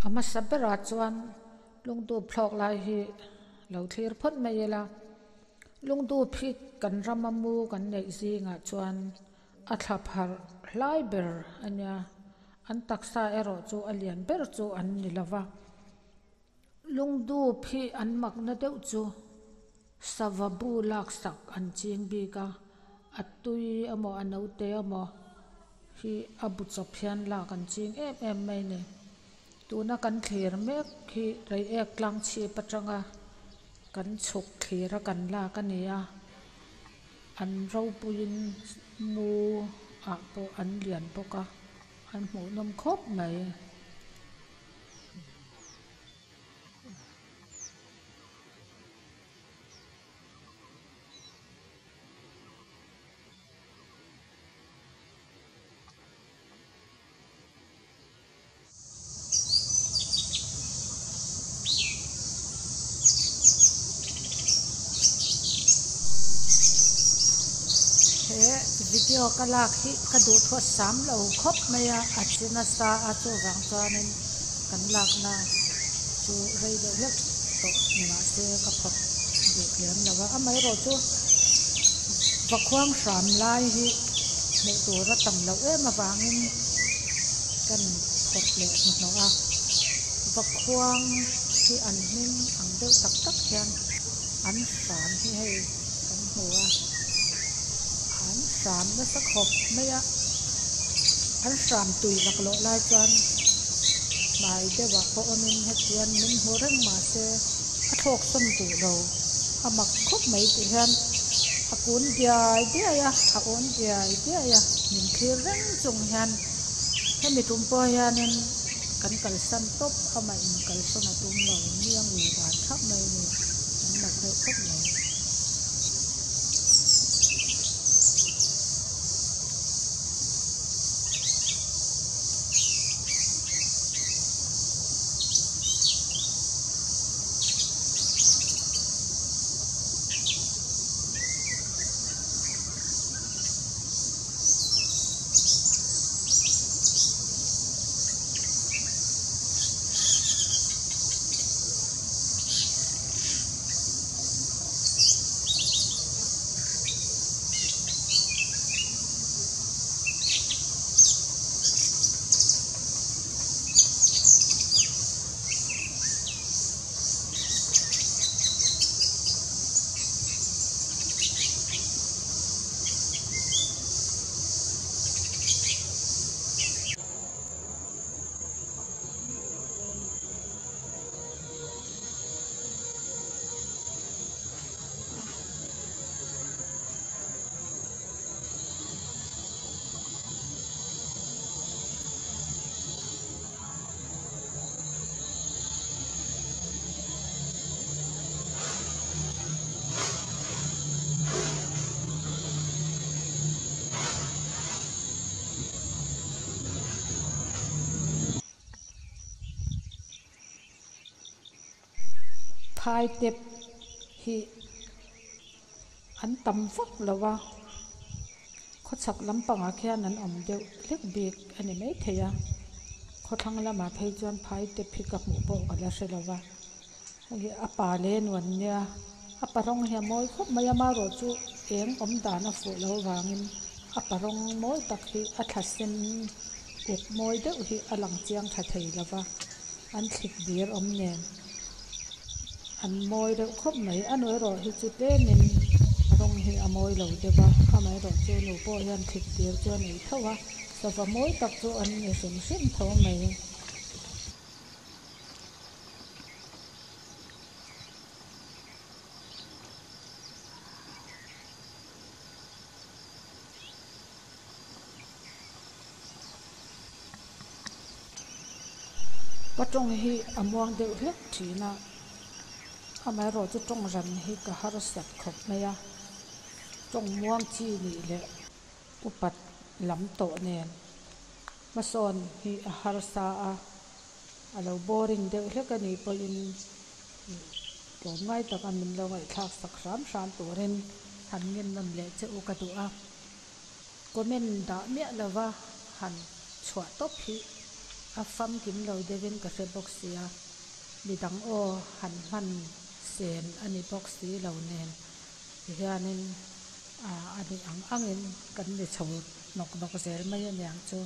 A hmasa berah chuan lungdup thlawk lai hi lo thlir phawt mai ila lungdup hi kan rama mu kan neih zingah chuan a thla pharh hlai ber a nia an taksa erawh chu a lian ber chu an ni lova lungdup hi an makna deuh chu sava bu laksak an ching bik a a tui emaw a naute emaw hi a bu chawp hian lak an ching em em mai a ni tuna kan thlir mek hi reiek tlang chhip atanga kan chhuk thlir a kan lak a ni a an ropuiin mu ah pawh an lian bawk a an hmuh nawm khawp mai. He video ka lak hi ka duhthawh sam lo khawp mai a, a chi nasa a chuvang chuanin kan lakna chu rei deuh hlek tawh ni mahse ka phawt duh lem lo a, amaherawhchu vakhuang hram lai hi hmuh tur a tam loh em avangin kan phawt leh hnuhnawh a, vakhuang hi an hming ang deuh tak tak hian an hram hi hei kan hmu a, an hram nasa khawp mai a, an hram tui laklawh lai chuan hmai deuhah pawh awmin hetiang min hmu reng mahse a thlawk sawn duh lo a mak khawp mai tih hian a kun diai diai a a awn diai diai a min thlir reng chung hian hemi tum pawh hianin kan kalsan tawp amah in kalsawn a tum lo mi a ngui dan thap mai a ni an mak deuh khawp mai. Phai tep hi an tam vak lo a khawchhak lampangah khian an awm deuh hlek bik a ni maithei a khawthlang lamah phei chuan phai tep hi ka hmuh pawh ka la hre lo va hei a pa leh nuan nia a pa rawng hi a mawi khawp mai a amaherawh chu eng awm dan a fuh loh avangin a pa rawng mawi tak hi a thla sen uk mawi deuh hi a lang chiang tha thei lo va. An thlit dir awm nen an mawi deuh khawp mai a nu erawh hi chu tlemin rawng hi a mawi lo deuh a amaherawh chu nu pawh hian thlit dir chu a nei tho a sava mawi tak chu an ni hrim hrim tho mai. Ka tawng hi a muang deuh hlek thin a, amaherawh chu tawng ran hi ka harsat khawp mai a, tawng muang chi nih leh upat lam tawh nen hmasawn hi a harsa a, a lo boring deuh hlek a nih pawhin tlawmngai taka min lo ngaihthlak sak hram hram turin han ngennawn leh che u ka duh a. Comment dah miah lova han chhuah tawp hi A famkim lo deuhin ka hre bawk sia, midang aw han hman sen a ni bawk si lo nen tihianin a nih ang angin kan ni chho nawk nawk zel mai aniang chu.